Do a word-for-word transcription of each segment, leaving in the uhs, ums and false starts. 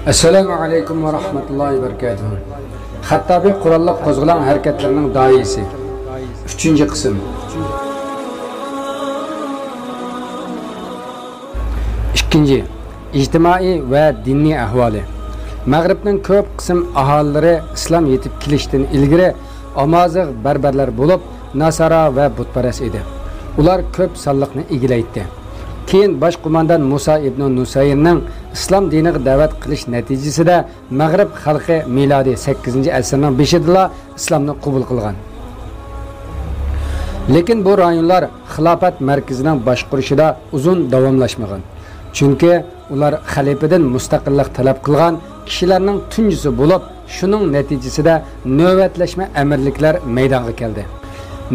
ئەسسالامۇ ئەلەيكۇم ۋە رەھمەتۇللاھى ۋە بەرىكاتۇھۇ. خەتتابى قوراللىق قوزغىلاڭ ھەرىكەتلىرىنىڭ داھىيسى. ئۈچىنچى قىسىم. ئىككىنچى، ئىجتىمائىي ۋە دىنىي ئەھۋالى. مەغرىبنىڭ كۆپ قىسىم ئاھالىلىرى ئىسلام يېتىپ كېلىشتىن ئىلگىرى ئامازىغ بەربەرلەر بولۇپ، ناسارا ۋە بۇتپەرەس ئىدى. ئۇلار كۆپ سانلىقنى ئىگىلەيتتى. كېيىن باش قوماندان مۇسا ئىبنۇ نۇسەيرنىڭ ئىسلام دىنىغا دەۋەت قىلىش نەتىجىسىدە مەغرىب خەلقى مىلادىي سەككىزىنچى ئەسىرنىڭ بېشىدىلا ئىسلامنى قوبۇل قىلغان. لېكىن بۇ رايونلار خىلاپەت مەركىزىنىڭ باشقۇرۇشىدا ئۇزۇن داۋاملاشمىغان. چۈنكى ئۇلار خەلىپىدىن مۇستەقىللىق تەلەپ قىلغان كىشىلەرنىڭ تۇنجىسى بولۇپ، شۇنىڭ نەتىجىسىدە نۆۋەتلەشمە ئەمىرلىكلەر مەيدانغا كەلدى.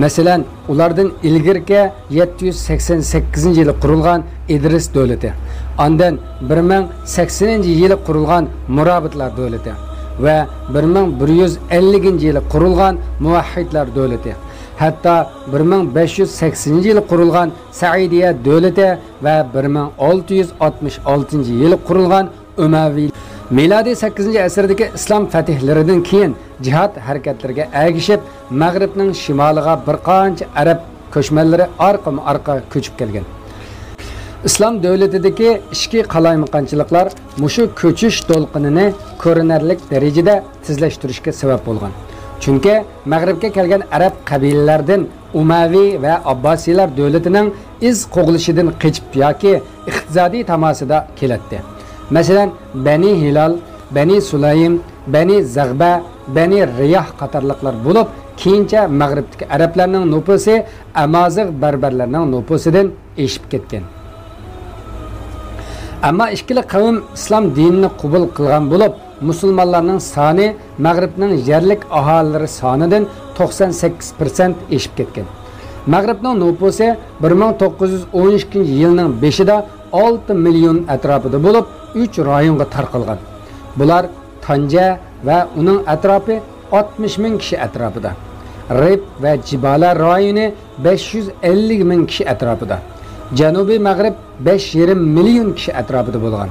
مەسىلەن، ئۇلاردىن ئىلگىرىكى يەتتە يۈز سەكسەن سەككىزىنچى يىلى قۇرۇلغان ئىدرىس دۆلىتى، ئاندىن بىر مىڭ سەكسىنىنچى يىلى قۇرۇلغان مۇرابىتلار دۆلىتى ۋە بىر مىڭ بىر يۈز ئەللىكىنچى يىلى قۇرۇلغان مۇۋەھھىدلار دۆلىتى، ھەتتا بىر مىڭ بەش يۈز سەكسىنىنچى يىلى قۇرۇلغان سەئىدىيە دۆلىتى ۋە بىر مىڭ ئالتە يۈز ئاتمىش ئالتىنچى يىلى قۇرۇلغان ئۇمەۋى. مىلادىي سەككىزىنچى ئەسىردىكى ئىسلام فەتھلىرىدىن كېيىن جىھاد ھەرىكەتلىرىگە ئەگىشىپ، مەغرىبنىڭ شىمالىغا بىر قانچە ئەرەب كۆچمەنلىرى ئارقىمۇ ئارقا كۆچۈپ كەلگەن. ئىسلام دۆلىتىدىكى ئىچكى قالايمىقانچىلىقلار مۇشۇ كۆچۈش دولقۇنىنى كۆرۈنەرلىك دەرىجىدە تېزلەشتۈرۈشكە سەۋەب بولغان. چۈنكى مەغرىبكە كەلگەن ئەرەب قەبىلىلەردىن ئۇمەۋى ۋە ئابباسىيلار دۆلىتىنىڭ ئىز قوغلىشىدىن قېچىپ ياكى ئىقتىسادىي تاماسىدا كېلەتتى. مەسىلەن، بەنى ھىلال، بەنى سۇلايىم، بەنى زەغبە، بەنى رىياھ قاتارلىقلار بولۇپ، كېيىنچە مەغرىبتىكى ئەرەبلەرنىڭ نوپۇسى ئەمازىغ بەربەرلەرنىڭ نوپۇسىدىن ئېشىپ كەتكەن. ئەمما ئىككىلا قەۋم ئىسلام دىنىنى قوبۇل قىلغان بولۇپ، مۇسۇلمانلارنىڭ سانى مەغرىبنىڭ يەرلىك ئاھالىلىرى سانىدىن توقسان سەككىز پىرسەنت ئېشىپ كەتكەن. مەغرىبنىڭ نوپۇسى بىر مىڭ توققۇز يۈز ئون ئىككىنچى يىلنىڭ بېشىدا ئالتە مىليون ئەتراپىدا بولۇپ، ئۈچ رايونغا تارقالغان. بۇلار تانجە ۋە ئۇنىڭ ئەتراپى ئاتمىش مىڭ كىشى ئەتراپىدا، رىف ۋە جىبالە رايونى بەش يۈز ئەللىك مىڭ كىشى ئەتراپىدا، جەنۇبىي مەغرىب بەش يېرىم مىليون كىشى ئەتراپىدا بولغان.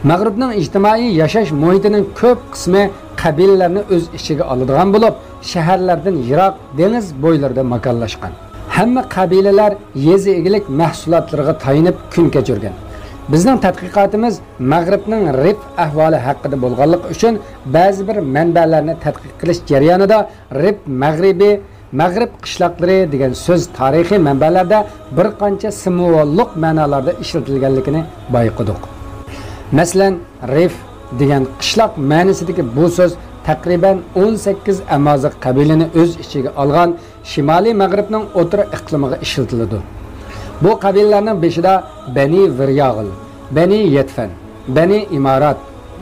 مەغرىبنىڭ ئىجتىمائىي ياشاش مۇھىتىنىڭ كۆپ قىسمى قەبىلىلەرنى ئۆز ئىچىگە ئالىدىغان بولۇپ، شەھەرلەردىن يىراق دېڭىز بويلىرىدا ماكانلاشقان. ھەممە قەبىلىلەر يېزا ئىگىلىك مەھسۇلاتلىرىغا تايىنىپ كۈن كەچۈرگەن. بىزنىڭ تەتقىقاتىمىز مەغرىبنىڭ رىف ئەھۋالى ھەققىدە بولغانلىقى ئۈچۈن، بەزى بىر مەنبەلەرنى تەتقىق قىلىش جەريانىدا رىف مەغرىبى، مەغرىب قىشلاقلىرى دېگەن سۆز تارىخىي مەنبەلەردە بىر قانچە سىمۋوللۇق مەنالاردا ئىشلىتىلگەنلىكىنى بايقىدۇق. مەسىلەن، رىف دېگەن قىشلاق مەنىسىدىكى بۇ سۆز تەقرىبەن ئون سەككىز ئەمازىغ قەبىلىنى ئۆز ئىچىگە ئالغان شىمالىي مەغرىبنىڭ ئوتتۇرا ئىقلىمىغا ئىشلىتىلىدۇ. بۇ قەبىلىلەرنىڭ بېشىدا بەنى ۋىرياغىل، بەنى يەتفەن، بەنى ئىمارات،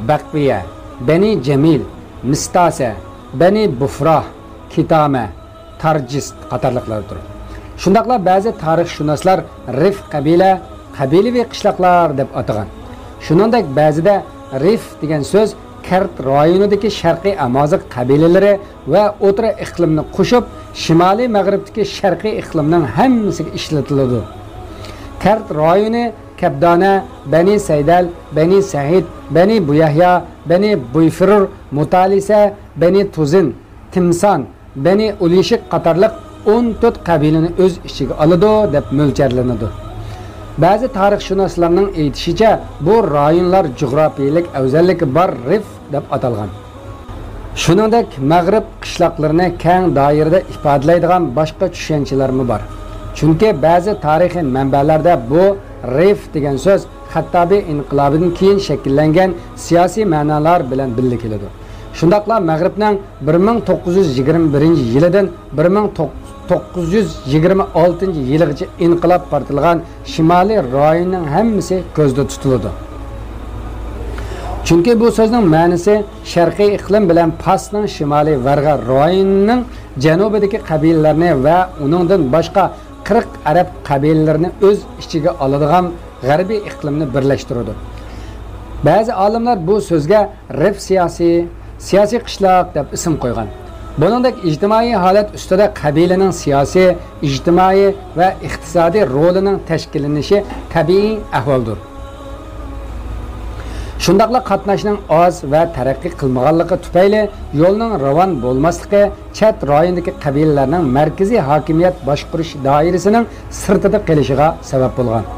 بەقۋىيە، بەنى جەمىل، مىستاسە، بەنى بۇفراھ، كىتامە، تارجىست قاتارلىقلاردۇر. شۇنداقلا بەزى تارىخشۇناسلار رىف قەبىلە، قەبىلىۋى قىشلاقلار دەپ ئاتىغان. شۇنىڭدەك بەزىدە رىف دېگەن سۆز كەرت رايونىدىكى شەرقىي ئامازىغ قەبىلىلىرى ۋە ئوتتۇرا ئىقلىمنى قوشۇپ، شىمالىي مەغرىبتىكى شەرقىي ئىقلىمنىڭ ھەممىسىگە ئىشلىتىلىدۇ. كەرت رايونى كەبدانە، بەنى سەيدەل، بەنى سەئىد، بەنى بۇيەھيا، بەنى بۇيفىرۇر، مۇتالىسە، بەنى تۇزىن، تىمسان، بەنى ئۇلىشىك قاتارلىق ئون تۆت قەبىلىنى ئۆز ئىچىگە ئالىدۇ، دەپ مۆلچەرلىنىدۇ. بەزى تارىخشۇناسلارنىڭ ئېيتىشىچە، بۇ رايونلار جۇغراپىيىلىك ئەۋزەللىكى بار رىف دەپ ئاتالغان. شۇنىڭدەك مەغرىب قىشلاقلىرىنى كەڭ دائىرىدە ئىپادىلەيدىغان باشقا چۈشەنچىلەرمۇ بار. چۈنكى بەزى تارىخىي مەنبەلەردە بۇ رىف دېگەن سۆز خەتتابى ئىنقىلابىدىن كېيىن شەكىللەنگەن سىياسىي مەنالار بىلەن بىللە كېلىدۇ. شۇنداقلا مەغرىبنىڭ بىر مىڭ توققۇز يۈز يىگىرمە بىرىنچى يىلىدىن بىر مىڭ توققۇز يۈز يىگىرمە ئالتىنچى يىلىغىچە ئىنقىلاب قارىتىلغان شىمالىي رايوننىڭ ھەممىسى كۆزدە تۇتۇلىدۇ. چۈنكى بۇ سۆزنىڭ مەنىسى شەرقىي ئىقلىم بىلەن پارسنىڭ شىمالىي ۋەرغە رايونىنىڭ جەنۇبىدىكى قەبىلىلەرنى ۋە ئۇنىڭدىن باشقا قىرىق ئەرەب قەبىلىلىرىنى ئۆز ئىچىگە ئالىدىغان غەربىي ئىقلىمنى بىرلەشتۈرىدۇ. بەزى ئالىملار بۇ سۆزگە رىف سىياسىي، سىياسىي قىشلاق دەپ ئىسىم قويغان. بۇنىڭدەك ئىجتىمائىي ھالەت ئۈستىدە قەبىلىنىڭ سىياسىي، ئىجتىمائىي ۋە ئىقتىسادىي رولىنىڭ تەشكىللىنىشى تەبىئىي ئەھۋالدۇر. شۇنداقلا قاتناشنىڭ ئاز ۋە تەرەققىي قىلمىغانلىقى تۈپەيلى يولنىڭ راۋان بولماسلىقى چەت رايوندىكى قەبىلىلەرنىڭ مەركىزىي ھاكىمىيەت باشقۇرۇش دائىرىسىنىڭ سىرتىدا قېلىشىغا سەۋەب بولغان.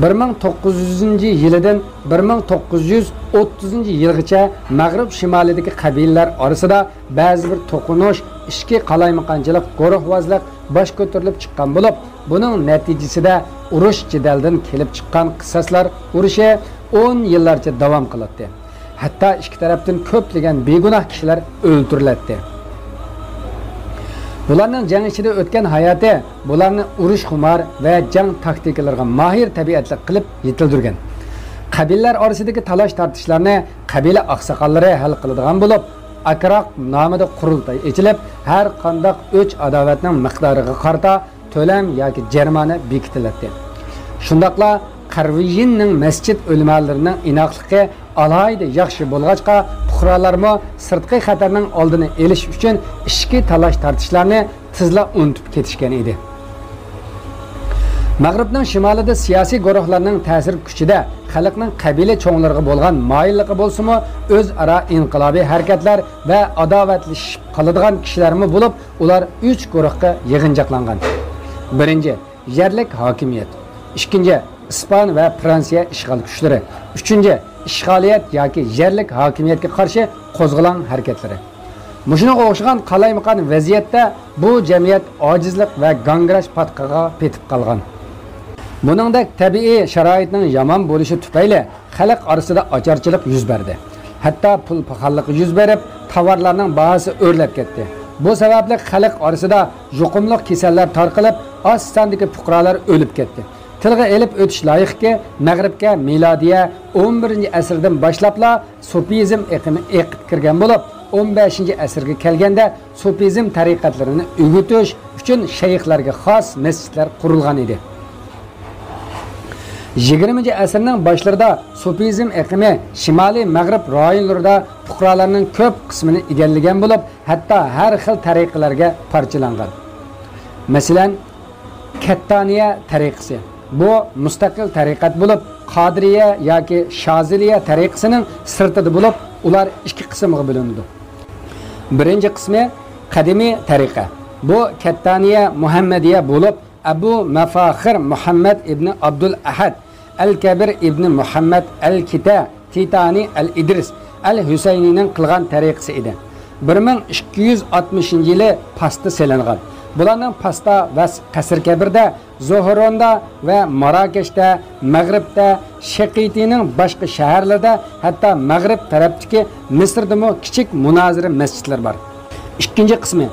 بىر مىڭ توققۇز يۈزىنچى يىلىدىن بىر مىڭ توققۇز يۈز ئوتتۇزىنچى يىلغىچە مەغرىب شىمالىدىكى قەبىلىلەر ئارىسىدا بەزى بىر توقۇنۇش، ئىچكى قالايمىقانچىلىق، گۇرۇھۋازلىق باش كۆتۈرۈلۈپ چىققان بولۇپ، بۇنىڭ نەتىجىسىدە ئۇرۇش جېدەلدىن كېلىپ چىققان قىساسلار ئۇرۇشى ئون يىللارچە داۋام قىلاتتى. ھەتتا ئىككى تەرەپتىن كۆپلىگەن بىگۇناھ كىشىلەر ئۆلتۈرۈلەتتى. بۇلارنىڭ جەڭ ئىچىدە ئۆتكەن ھاياتى بۇلارنى ئۇرۇشخۇمار ۋە جەڭ تاكتىكىلىرىغا ماھىر تەبىئەتلىك قىلىپ يېتىلدۈرگەن. قەبىلىلەر ئارىسىدىكى تالاش-تارتىشلارنى قەبىلە ئاقساقاللىرى ھەل قىلىدىغان بولۇپ، ئاكراق نامىدا قۇرۇلتاي ئېچىلىپ، ھەر قانداق ئۆچ-ئاداۋەتنىڭ مىقدارىغا قارىتا تۆلەم ياكى جەرىمانە بېكىتىلەتتى. شۇنداقلا قەرۋىيىننىڭ مەسچىت ئۆلىمالىرىنىڭ ئىناقلىقى ئالاھىدە ياخشى بولغاچقا، پۇقرالارمۇ سىرتقى خەتەرنىڭ ئالدىنى ئېلىش ئۈچۈن ئىچكى تالاش-تارتىشلارنى تېزلا ئۇنتۇپ كېتىشكەن ئىدى. مەغرىبنىڭ شىمالىدا سىياسىي گۇرۇھلارنىڭ تەسىر كۈچىدە خەلقنىڭ قەبىلە چوڭلىرىغا بولغان مايىللىقى بولسىمۇ، ئۆزئارا ئىنقىلابىي ھەرىكەتلەر ۋە ئاداۋەتلىشىپ قالىدىغان كىشىلەرمۇ بولۇپ، ئۇلار ئۈچ گۇرۇھقا يىغىنچاقلانغان. بىرىنچى، يەرلىك ھاكىمىيەت. ئىككىنچى، ئىسپان ۋە فرانسىيە ئىشغال كۈچلىرى. ئۈچىنچى، ئىشغالىيەت ياكى يەرلىك ھاكىمىيەتكە قارشى قوزغىلاڭ ھەرىكەتلىرى. مۇشۇنىڭغا ئوخشىغان قالايمىقان ۋەزىيەتتە بۇ جەمئىيەت ئاجىزلىق ۋە گاڭگىراش پاتقىقىغا پېتىپ قالغان. بۇنىڭدەك تەبىئىي شارائىتنىڭ يامان بولۇشى تۈپەيلى خەلق ئارىسىدا ئاچارچىلىق يۈز بەردى. ھەتتا پۇل پاخاللىقى يۈز بېرىپ، تاۋارلارنىڭ باھاسى ئۆرلەپ كەتتى. بۇ سەۋەبلىك خەلق ئارىسىدا يۇقۇملۇق كېسەللەر تارقىلىپ، ئاز ساندىكى پۇقرالار ئۆلۈپ كەتتى. تىلغا ئېلىپ ئۆتۈش لايىقكى، مەغرىبكە مىلادىيە ئون بىرىنچى ئەسىردىن باشلاپلا سۇپىزم ئېقىمى ئېقىپ كىرگەن بولۇپ، ئون بەشىنچى ئەسىرگە كەلگەندە سۇپىزم تەرىقەتلىرىنى ئۆگىتىش ئۈچۈن شەيخلەرگە خاس مەسچىتلەر قۇرۇلغان ئىدى. يىگىرمىنچى ئەسىرنىڭ باشلىرىدا سۇپىزم ئېقىمى شىمالىي مەغرىب رايونلىرىدا پۇقرالارنىڭ كۆپ قىسمىنى ئىگىلىگەن بولۇپ، ھەتتا ھەر خىل تەرىقىلەرگە پارچىلانغان. مەسىلەن، كەتتانىيە تەرىقىسى. بۇ مۇستەقىل تەرىقەت بولۇپ، قادىرىيە ياكى شازىلىيە تەرىقىسىنىڭ سىرتىدا بولۇپ، ئۇلار ئىككى قىسىمغا بۆلۈنىدۇ. بىرىنچى قىسمى قەدىمىي تەرىقە. بۇ كەتتانىيە مۇھەممەدىيە بولۇپ، ئەبۇ مەفاخىر مۇھەممەد ئىبنى ئابدۇل ئەھەد ئەل كەبىر ئىبنى مۇھەممەد ئەل كىتە تىتانى ئەل ئىدرىس ئەل ھۈسەينىنىڭ قىلغان تەرىقىسى ئىدى. بىر مىڭ ئىككى يۈز ئاتمىشىنچى يىلى پاستا سېلىنغان. بۇلارنىڭ پاستا ۋە قەسىر كەبىردە، زوھروندا ۋە ماراكەشتە، مەغرىبتە، شېقىتىنىڭ باشقا شەھەرلىرىدە، ھەتتا مەغرىب تەرەپتىكى مىسىردىمۇ كىچىك مۇنازىرە مەسچىتلىرى بار. ئىككىنچى قىسمى،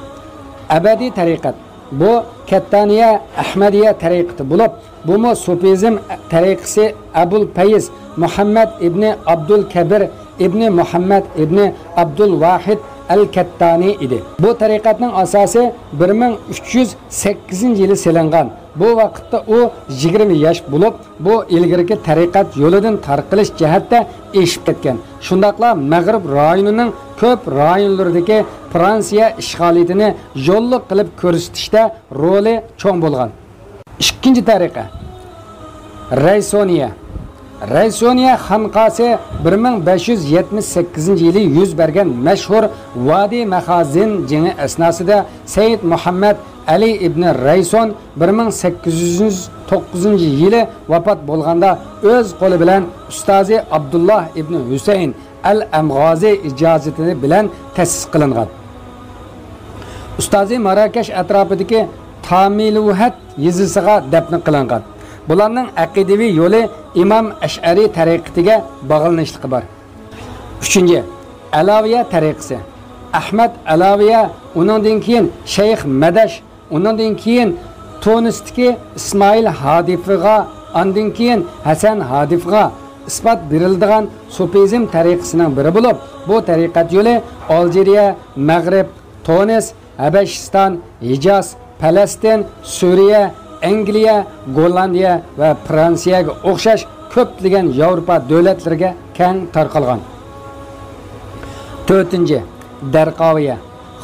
ئەبەدىي تەرىقەت. بۇ كەتتانىيە ئەھمەدىيە تەرىقىتى بولۇپ، بۇمۇ سۇپىزم تەرىقىسى ئەبۇل پەيز مۇھەممەد ئىبنى ئابدۇل كەبىر ئىبنى مۇھەممەد ئىبنى ئابدۇل ۋاھىد ئەل كەتتانى ئىدى. بۇ تەرىقەتنىڭ ئاساسى بىر مىڭ ئۈچ يۈز سەككىزىنچى يىلى سېلىنغان. بۇ ۋاقىتتا ئۇ يىگىرمە ياش بولۇپ، بۇ ئىلگىرىكى تەرىقەت يولىدىن تارقىلىش جەھەتتە ئېشىپ كەتكەن. شۇنداقلا مەغرىب رايونىنىڭ كۆپ رايونلىرىدىكى فرانسىيە ئىشغالىيىتىنى يوللۇق قىلىپ كۆرسىتىشتە رولى چوڭ بولغان. ئىككىنچى تەرىقە، رەيسونىيە. رەيسونىيە خانقاسى بىر مىڭ بەش يۈز يەتمىش سەككىزىنچى يىلى يۈز بەرگەن مەشھۇر ۋادى مەخازىن جېڭى ئەسناسىدا سەيىد مۇھەممەد ئەلى ئىبنى رەيسون بىر مىڭ سەككىز يۈز توققۇزىنچى يىلى ۋاپات بولغاندا، ئۆز قولى بىلەن ئۇستازى ئابدۇللا ئىبنى ھۈسەيىن ئەل ئەمغازى ئىجازىتى بىلەن تەسىس قىلىنغان. ئۇستازى ماراكەش ئەتراپىدىكى تامىلۇھەت يېزىسىغا دەپنە قىلىنغان. بۇلارنىڭ ئەقىدىۋى يولى ئىمام ئەشئەرى تەرىقىتىگە باغلىنىشلىقى بار. ئۈچىنچى، ئەلاۋىيە تەرىقىسى. ئەھمەد ئەلاۋىيە، ئۇنىڭدىن كېيىن شەيخ مەدەش، ئۇنىڭدىن كېيىن تۇنىستىكى ئىسمائىل ھادىفىغا، ئاندىن كېيىن ھەسەن ھادىفىغا ئىسپات بېرىلىدىغان سۇپىزم تەرىقىسىنىڭ بىرى بولۇپ، بۇ تەرىقەت يولى ئالجىرىيە، مەغرىب، تۇنىس، ھەبەشىستان، ھىجاز، پەلەستىن، سۈرىيە، ئەنگلىيە، گوللاندىيە ۋە فرانسىيەگە ئوخشاش كۆپلىگەن ياۋروپا دۆلەتلىرىگە كەڭ تارقالغان. تۆتىنچى، دەرقاۋىيە.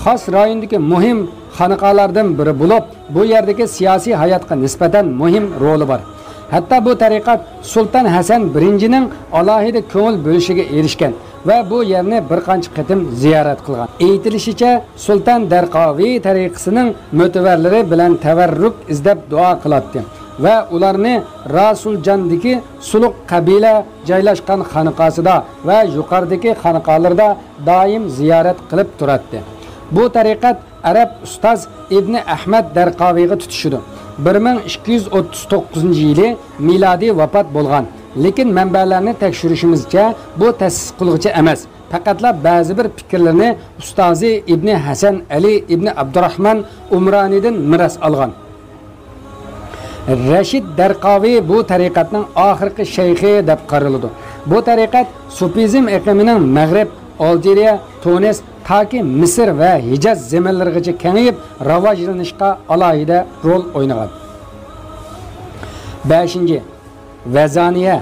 خاس رايوندىكى مۇھىم خانىقالاردىن بىرى بولۇپ، بۇ يەردىكى سىياسىي ھاياتقا نىسبەتەن مۇھىم رولى بار. ھەتتا بۇ تەرىقەت سۇلتان ھەسەن بىرىنچىنىڭ ئالاھىدە كۆڭۈل بۆلۈشىگە ئېرىشكەن ۋە بۇ يەرنى بىر قانچە قېتىم زىيارەت قىلغان. ئېيتىلىشىچە، سۇلتان دەرقاۋى تەرىقىسىنىڭ مۆتىۋەرلىرى بىلەن تەۋەررۇك ئىزدەپ دۇئا قىلاتتى ۋە ئۇلارنى راسۇلجاندىكى سۇلۇق قەبىلە جايلاشقان خانىقاسىدا ۋە يۇقىرىدىكى خانىقالىرىدا دائىم زىيارەت قىلىپ تۇراتتى. بۇ تەرىقەت ئەرەب ئۇستاز ئىبنى ئەھمەد دەرقاۋىغا تۇتىشىدۇ. بىر مىڭ ئىككى يۈز ئوتتۇز توققۇزىنچى يىلى مىلادىي ۋاپات بولغان، لېكىن مەنبەلەرنى تەكشۈرۈشىمىزچە، بۇ تەسىس قىلغۇچە ئەمەس، پەقەتلا بەزى بىر پىكىرلىرىنى ئۇستازى ئىبنى ھەسەن ئەلى ئىبنى ئابدۇراھمان ئۇمرانىدىن مىراس ئالغان. رەشىد دەرقاۋى بۇ تەرىقەتنىڭ ئاخىرقى شەيخى دەپ قارىلىدۇ. بۇ تەرىقەت سۇپىزم ئېقىمىنىڭ مەغرىب، ئالجىرىيە، تۇنىس، تاكى مىسىر ۋە ھىجاز زېمىنلىرىغىچە كېڭىيىپ، راۋاجلىنىشقا ئالاھىدە رول ئوينىغان. بەشىنچى، ۋەزانىيە،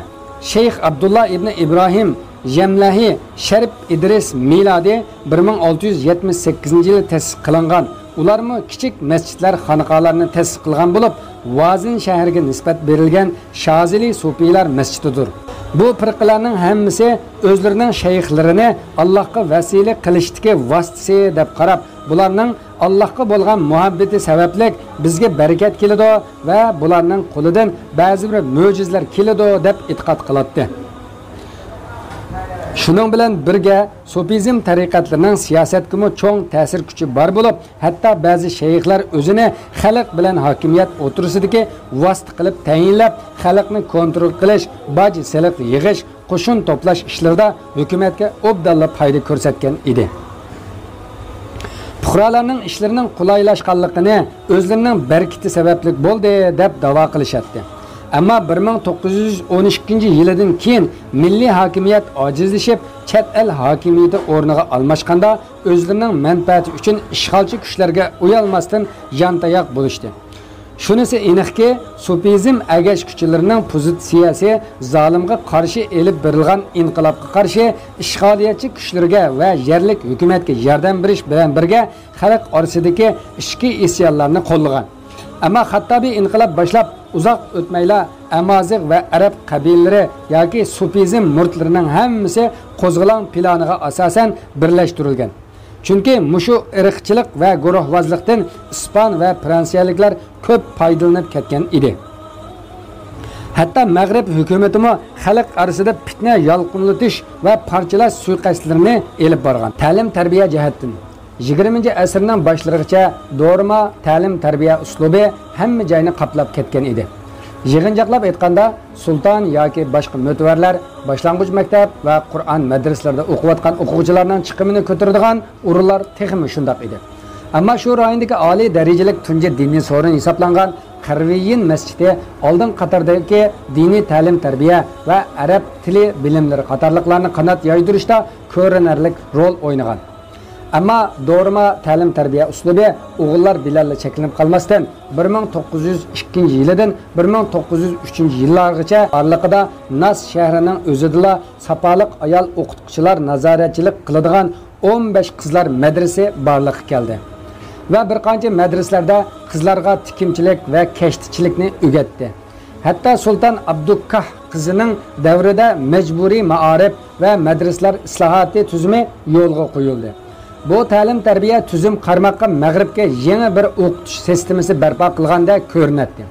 شەيخ ئابدۇللا ئىبنى ئىبراھىم يەملەھى، شەرىپ ئىدرىس مىلادى بىر مىڭ ئالتە يۈز يەتمىش سەككىزىنچى يىلى تەسىس قىلىنغان. ئۇلارمۇ كىچىك مەسچىتلەر، خانىقالارنى تەسىس قىلغان بولۇپ، ۋازىن شەھىرىگە نىسبەت بېرىلگەن شازىلى سۇپىيلار مەسچىتىدۇر. بۇ پىرقىلەرنىڭ ھەممىسى ئۆزلىرىنىڭ شەيخلىرىنى ئاللاھقا ۋەسىلە قىلىشتىكى ۋاسىتىسى دەپ قاراپ، بۇلارنىڭ ئاللاھقا بولغان مۇھەببىتى سەۋەبلىك بىزگە بەرىكەت كېلىدۇ ۋە بۇلارنىڭ قولىدىن بەزى بىر مۆجىزىلەر كېلىدۇ دەپ ئېتىقاد قىلاتتى. شۇنىڭ بىلەن بىرگە، سۇپىزم تەرىقەتلىرىنىڭ سىياسەتكىمۇ چوڭ تەسىر كۈچى بار بولۇپ، ھەتتا بەزى شەيخلەر ئۆزىنى خەلق بىلەن ھاكىمىيەت ئوتتۇرىسىدىكى ۋاسىتە قىلىپ تەيىنلەپ، خەلقنى كونترول قىلىش، باج، سېلىق يىغىش، قوشۇن توپلاش ئىشلىرىدا ھۆكۈمەتكە ئوبدانلا پايدا كۆرسەتكەن ئىدى. پۇقرالارنىڭ ئىشلىرىنىڭ قولايلاشقانلىقىنى ئۆزلىرىنىڭ بەرىكىتى سەۋەبلىك بولدى، دەپ داۋا قىلىشاتتى. ئەمما بىر مىڭ توققۇز يۈز ئون ئىككىنچى يىلىدىن كېيىن مىللىي ھاكىمىيەت ئاجىزلىشىپ، چەت ئەل ھاكىمىيىتى ئورنىغا ئالماشقاندا، ئۆزلىرىنىڭ مەنپەئەتى ئۈچۈن ئىشغالچى كۈچلەرگە ئۇيالماستىن يانتاياق بولۇشتى. شۇنىسى ئېنىقكى، سۇپىزم ئەگەشكۈچىلىرىنىڭ پوزىتسىيەسى زالىمغا قارشى ئېلىپ بېرىلغان ئىنقىلابقا قارشى ئىشغالىيەتچى كۈچلىرىگە ۋە يەرلىك ھۆكۈمەتكە ياردەم بېرىش بىلەن بىرگە، خەلق ئارىسىدىكى ئىچكى ئىسيانلارنى قوللىغان. ئەمما خەتتابى ئىنقىلاب باشلاپ ئۇزاق ئۆتمەيلا، ئەمازىغ ۋە ئەرەب قەبىلىلىرى ياكى سۇپىزم مۇرىتلىرىنىڭ ھەممىسى قوزغىلاڭ پىلانىغا ئاساسەن بىرلەشتۈرۈلگەن. چۈنكى مۇشۇ ئىرقچىلىق ۋە گۇرۇھۋازلىقتىن ئىسپان ۋە فرانسىيەلىكلەر كۆپ پايدىلىنىپ كەتكەن ئىدى. ھەتتا مەغرىب ھۆكۈمىتىمۇ خەلق ئارىسىدا پىتنە يالقۇنلىتىش ۋە پارچىلاش سۇيىقەستلىرىنى ئېلىپ بارغان. تەلىم-تەربىيە جەھەتتىن، يىگىرمىنچى ئەسىرنىڭ باشلىرىغىچە دورما تەلىم-تەربىيە ئۇسلۇبى ھەممە جاينى قاپلاپ كەتكەن ئىدى. يىغىنچاقلاپ ئېيتقاندا، سۇلتان ياكى باشقا مۆتىۋەرلەر، باشلانغۇچ مەكتەپ ۋە قۇرئان مەدرىسىلىرىدا ئوقۇۋاتقان ئوقۇغۇچىلارنىڭ چىقىمىنى كۆتۈرىدىغان ئورۇنلار تېخىمۇ شۇنداق ئىدى. ئەمما شۇ رايوندىكى ئالىي دەرىجىلىك تۇنجى دىنىي سورۇن ھېسابلانغان قەرۋىيىن مەسچىتى ئالدىنقى قاتاردىكى دىنىي تەلىم-تەربىيە ۋە ئەرەب تىلى بىلىملىرى قاتارلىقلارنى قانات يايدۇرۇشتا كۆرۈنەرلىك رول ئوينىغان. ئەمما دورما تەلىم-تەربىيە ئۇسلۇبى ئوغۇللار بىلەنلا چەكلىنىپ قالماستىن، بىر مىڭ توققۇز يۈز ئىككىنچى يىلىدىن بىر مىڭ توققۇز يۈز ئۈچىنچى يىللارغىچە ئارىلىقىدا ناس شەھىرىنىڭ ئۆزىدىلا ساپالىق ئايال ئوقۇتقۇچىلار نازارەتچىلىك قىلىدىغان ئون بەش قىزلار مەدرىسى بارلىققا كەلدى ۋە بىر قانچە مەدرىسىلەردە قىزلارغا تىكىمچىلىك ۋە كەشتىچىلىكنى ئۆگەتتى. ھەتتا سۇلتان ئابدۇكاھ قىزىنىڭ دەۋرىدە مەجبۇرىي مائارىپ ۋە مەدرىسىلەر ئىسلاھاتى تۈزۈمى يولغا قويۇلدى. بۇ تەلىم-تەربىيە تۈزۈم قارىماققا مەغرىبكە يېڭى بىر ئوقۇتۇش سىستېمىسى بەرپا قىلغاندەك كۆرۈنەتتى.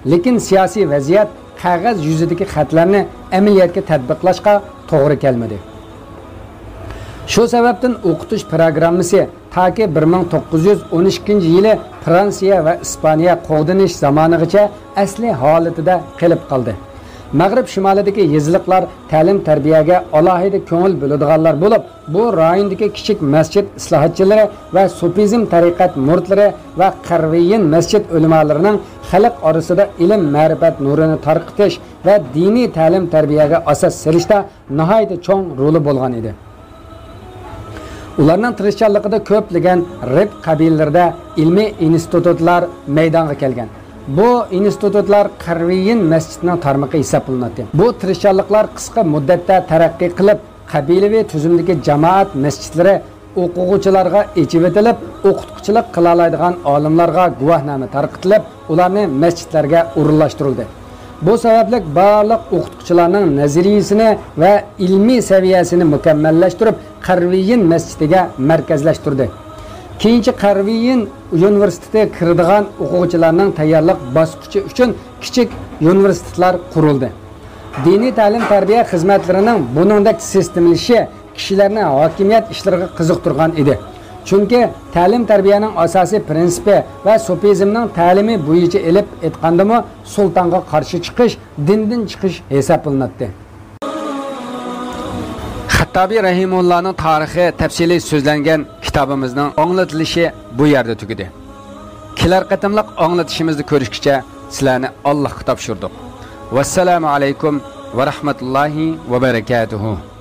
لېكىن سىياسىي ۋەزىيەت قەغەز يۈزىدىكى خەتلەرنى ئەمەلىيەتكە تەتبىقلاشقا توغرا كەلمىدى. شۇ سەۋەبتىن ئوقۇتۇش پىروگراممىسى تاكى بىر مىڭ توققۇز يۈز ئون ئىككىنچى يىلى فرانسىيە ۋە ئىسپانىيە قوغدىنىش زامانىغىچە ئەسلى ھالىتىدە قېلىپ قالدى. مەغرىب شىمالىدىكى يېزىلىقلار تەلىم-تەربىيەگە ئالاھىدە كۆڭۈل بۆلىدىغانلار بولۇپ، بۇ رايوندىكى كىچىك مەسچىت ئىسلاھاتچىلىرى ۋە سۇپىزم تەرىقەت مۇرىتلىرى ۋە قەرۋىيىن مەسچىت ئۆلىمالىرىنىڭ خەلق ئارىسىدا ئىلىم-مەرىپەت نۇرىنى تارقىتىش ۋە دىنىي تەلىم-تەربىيەگە ئاساس سېلىشتا ناھايىتى چوڭ رولى بولغان ئىدى. ئۇلارنىڭ تىرىشچانلىقىدا كۆپلىگەن رىپ قەبىلىلىرىدە ئىلمىي ئىنستىتۇتلار مەيدانغا كەلگەن. بۇ ئىنستىتۇتلار قەرۋىيىن مەسچىتىنىڭ تارمىقى ھېسابلىناتتى. بۇ تىرىشچانلىقلار قىسقا مۇددەتتە تەرەققىي قىلىپ، قەبىلىۋى تۈزۈمدىكى جامائەت مەسچىتلىرى ئوقۇغۇچىلارغا ئېچىۋېتىلىپ، ئوقۇتقۇچىلىق قىلالايدىغان ئالىملارغا گۇۋاھنامە تارقىتىلىپ، ئۇلارنى مەسچىتلەرگە ئورۇنلاشتۇرۇلدى. بۇ سەۋەبلىك بارلىق ئوقۇتقۇچىلارنىڭ نەزەرىيىسىنى ۋە ئىلمىي سەۋىيەسىنى مۇكەممەللەشتۈرۈپ، قەرۋىيىن مەسچىتىگە مەركەزلەشتۈردى. كېيىنچە قەرۋىيىن ئۇنىۋېرسىتېتى كىرىدىغان ئوقۇغۇچىلارنىڭ تەييارلىق باسقۇچى ئۈچۈن كىچىك ئۇنىۋېرسىتېتلار قۇرۇلدى. دىنىي تەلىم-تەربىيە خىزمەتلىرىنىڭ بۇنىڭدەك سىستېمىلىشى كىشىلەرنى ھاكىمىيەت ئىشلىرىغا قىزىقتۇرغان ئىدى. چۈنكى تەلىم-تەربىيەنىڭ ئاساسىي پىرىنسىپى ۋە سوپىزمنىڭ تەلىمى بويىچە ئېلىپ ئېيتقاندىمۇ، سۇلتانغا قارشى چىقىش دىندىن چىقىش ھېسابلىناتتى. خەتتابى رەھىمۇللانىڭ تارىخى تەپسىلىي سۆزلەنگەن كىتابىمىزنىڭ ئاڭلىتىلىشى بۇ يەردە تۈگىدى. كېلەر قېتىملىق ئاڭلىتىشىمىزدا كۆرۈشكىچە سىلەرنى ئاللاھقا تاپشۇردۇق. ۋەسسالامۇ ئەلەيكۇم ۋە رەھمەتۇللاھى ۋە بەرەكاتۇھۇ.